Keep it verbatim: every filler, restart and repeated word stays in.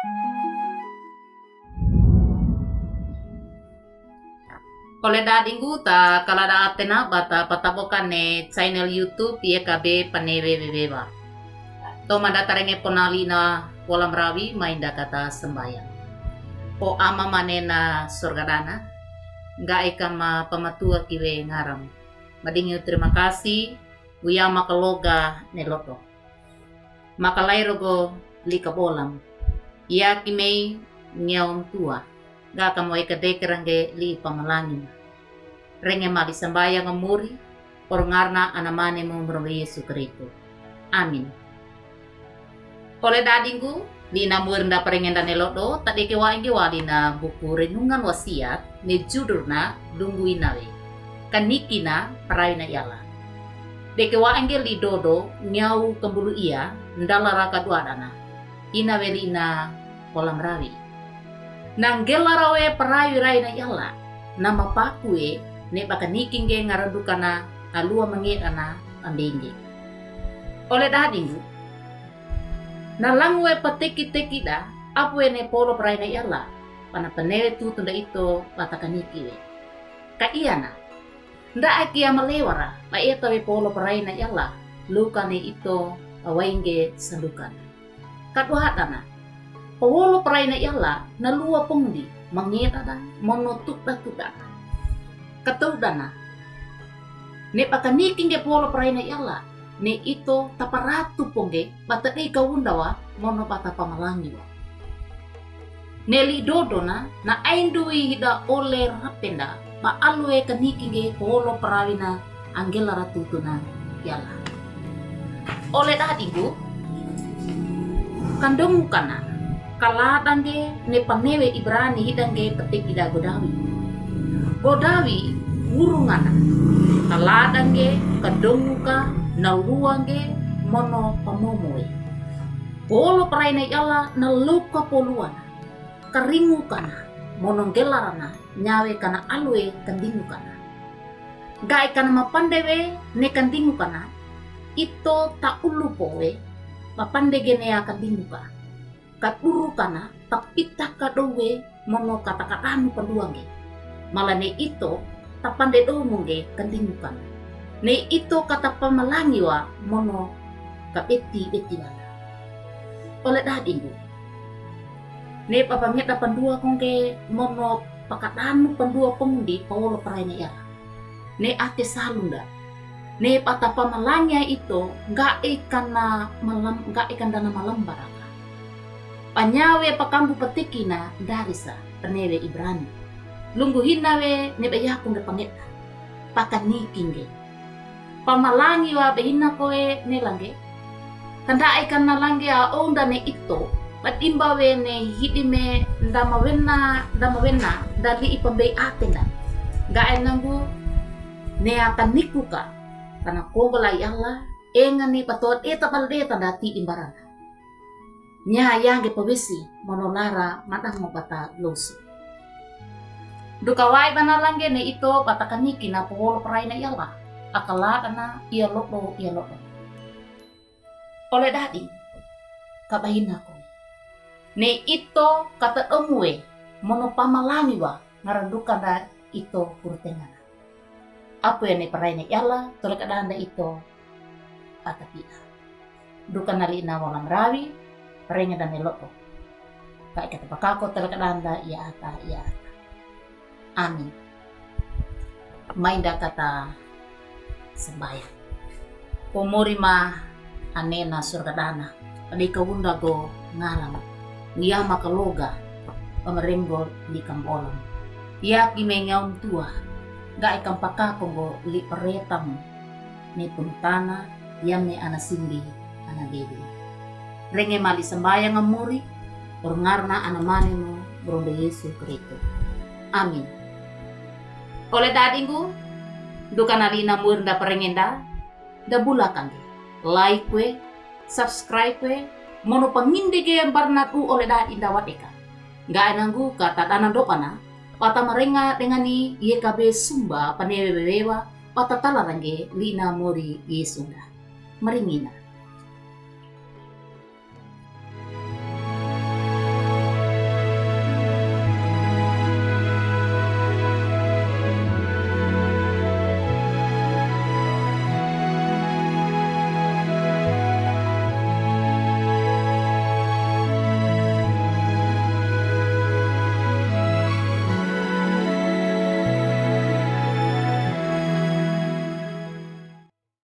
Ole dadinggu, ta kalada atena bata patabokan ne channel YouTube Y K B Panewe Wewewa. Toman da tarenge ponali na wolam rawi mai nda kata sembayang. O Ama mane na sorga dana, nggae kama pamatua kiwe ngaram. Madingi u terima kasih, uya makaloga ne lodo. Makalairo go lika bolam. Iya kimei ngiaum tua. Ga kamo eka deke rangge li pamalangi. Renge mali sambayang ngamuri, or ngarna anamane mo mrombe Yesu Kristo. Amin. Ole dadinggu, li na muir nda parenge nda ne lodo, tadeke wa engge wali na buku Renungan Wasiat, ne judurna Dunggu Inawe. Kanikina parawina yala. Deke wa engge li dodo, ngiau kambulu iya, ndalara kaduadana. Inawe li na wolam rawi. Na ngelara we parawi rai na yala, na mapaku we, ne bakaniki nge ngarandukana, alua mangedana, ambenge. Ole dadinggu, na langu we pateki-teki da, apu we ne polo parai na yala, pana panewe tutu nda ito bata kaniki we. Ka iyana, nda aki amalewara, ba eta we polo parai na yala, luka ne ito awainge sandukan. Kaduadana, polo parai na yala, na lua pongdi, mangedada, mono tuda-tuda. Kataudana, ne bakaniki nge polo parai na yala, ne ito taparatu pongge, bata dei kaundawa, mono bata pamalangiwa. Ne li dodona, na aindui hida ole rapenda, ba alue kaniki nge polo parawina anggelara tutuna yala. Ole dadinggu, kandongukana, kaladange ne panewe Ibrani hidange pateki da godawi. Godawi, urungana, kaladange, kandonguka, na luange, mono pamomoe. Polo parai na yala na luka poluana, karingukana, mono ngelarana, nyawe kana alue kandingukana. Gae kana mapande we ne kandingukana, ito taulu powe, mapande gene a kandinguka. Kadurukana, tapita kadowe, mono katakadanu panduange. Mala ne ito, tapande domonge kandingukana. Ne ito katapamalangiwa, mono kabeti-beti wala. Ole dadinggu. Ne papangeda pandua kongge mono pakadanu pandua pongdi polo parai na yala. Ne ate salunda. Ne patapamalangia ito, gae kana malam, gae kandana malam baraka. Panyawe pakambu patekina darisa, panewe Ibrani. Lungguhina we ne bayaku nge pangeda. Pakaniki nge. Pamalangiwa behina kowe ne langge. Kandae kana langge a onda ne ito, badimba we ne hidime ndamawena, ndamawena, ndali ipambei atenda. Gae nanggu ne atanikuka, kana konggo lai Allah, enga ne patoa deta bal deta ndati imbarana. Nya yange pawesi, mono lara madango bata losi. Duka wai bana langge ne ito bata kaniki na polo parai na yala. Akala dana iya lodo, iya lodo. Ole dadi, kabahina ko. Ne ito kata domue, mono pamalangiwa, ngaranduka nda ito kurtengana. Apu ene parai ne yala, tole kadanda ito, atapia. Duka nali na walam rawi, parenge dane lodo. Ka ika tapakako tele kadanda, iya ata, iya ata. Amin. Mai nda kata sembayang. Pomori ma anena surga dana, padei kaunda go ngalam, iya makaloga, pamarenggo di kambolam. Iya ki mengaum tua, ga ikam pakako go li paretam, ne punutana, yame ana simbi, ana bebe. Renge mali sambayang amuri, or ngarna ana mane mo, brombe Yesu Kristo. Amin. Ole dadinggu, duka nali na mur nda parengenda, da bulakange. Like we, subscribe we, mono pangindege mbarna du ole dadi nda wadeka. Ga enanggu kata dana dopana, pata marenga dengani Y K B Sumba panewe wewewa, pata talarangge lina mori Yesu nda. Maringina.